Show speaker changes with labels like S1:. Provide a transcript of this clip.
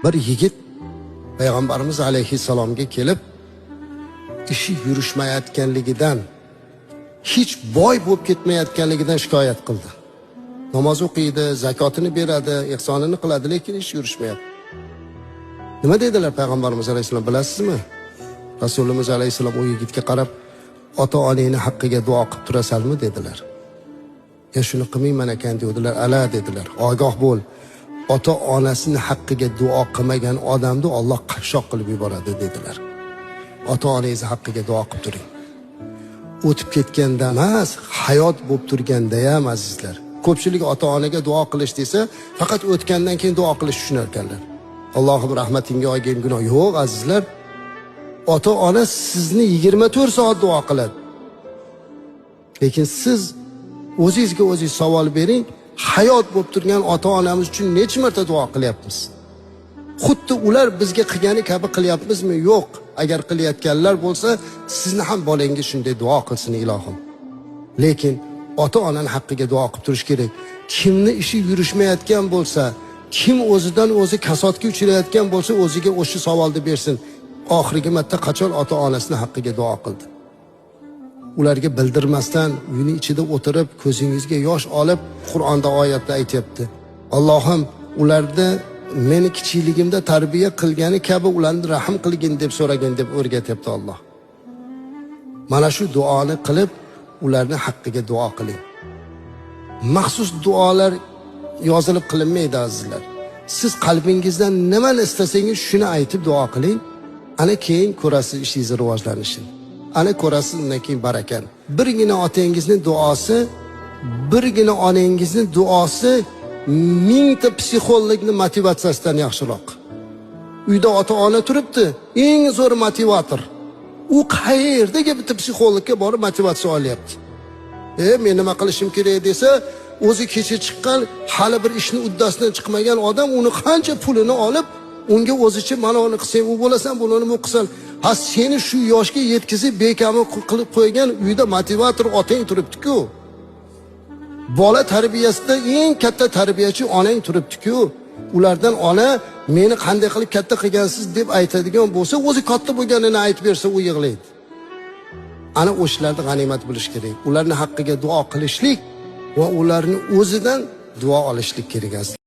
S1: Bir yigit payg'ambarimiz alayhissalomga kelib, ishi yurishmayotganligidan, hech boy bo'lib ketmayotganligidan shikoyat qildi. Namoz o'qiydi, zakotini beradi, ihsonini qiladi, lekin ish yurishmayapti. Nima dedilar payg'ambarimiz alayhissalom, bilasizmi? Rasulimiz alayhissalom u yigitga qarab, ota onangni haqqiga duo qilib turasanmi dedilar. Ya shuni qilmayman ekan dedilar. Ala dedilar. Ogoh bo'l. Ota onasini haqqiga duo qilmagan odamni Alloh qashshoq qilib yuboradi dedilar. Ota onangizni haqqiga duo qilib turing. O'tib ketganda emas, hayot bo'lib turganda ham, azizlar. Ko'pchilik ota onaga duo qilish desa, faqat o'tgandan keyin duo qilish tushunar ekanlar. Allohim, rahmatingga olgin, gunoh yo'q, azizlar. Ota ona sizni 24 soat duo qiladi. Lekin siz o'zingizga o'zingiz savol bering, hayot bo'lib turgan ota onamiz uchun necha marta duo qilyapmiz? Xuddi ular bizga qilgani kabi qilyapmizmi? Yo'q. Agar qilayotganlar bo'lsa, sizni ham bolangiz shunday duo qilsin, ilohim. Lekin ota onani haqqiga duo qilib turish kerak. Kimni ishi yurishmayotgan bo'lsa, kim o'zidan o'zi kasodga uchrayotgan bo'lsa, o'ziga o'sha savolni bersin. Oxirgi marta qachon ota onasini haqqiga duo qildi? Ularga bildirmasdan uyning ichida o'tirib, ko'zingizga yosh olib, Qur'onda oyatda aytyapti. Allohim, ularni meni kichikligimda tarbiya qilgani kabi ularni rahm qilgin deb so'ragin deb o'rgatyapti Alloh. Mana shu duoni qilib, ularni haqqiga duo qiling. Maxsus duolar yozilib qilinmaydi, azizlar. Siz qalbingizdan nimani istasangiz, shuni aytib duo qiling. Ana keyin ko'rasiz ishingizni rivojlanishini. Ana ko'rasiz undan keyin barakani. Birgina otangizni duosi, birgina onangizni duosi mingta psixologni motivatsiyasidan yaxshiroq. Uyda ota ona turibdi, eng zo'r motivator. U qayerdagi bitta psixologga borib motivatsiya olyapti? Men nima qilishim kerak desa, o'zi kecha chiqqan, hali bir ishni uddasidan chiqmagan odam uni qancha pulini olib, unga o'zicha mana uni qilsang u bo'lasan, buni bu qilsan. Ha, seni shu yoshga yetkazib bekami qilib qo'ygan uyda motivator otang turibdi-ku. Bola tarbiyasida eng katta tarbiyachi onang turibdi-ku. Ulardan ona meni qanday qilib katta qilgansiz deb aytadigan bo'lsa, o'zi katta bo'lganini aytib bersa, u yig'laydi. Ana o'shalarni g'animat bilish kerak. Ularni haqqiga duo qilishlik va ularni o'zidan duo olishlik kerak, azizlar.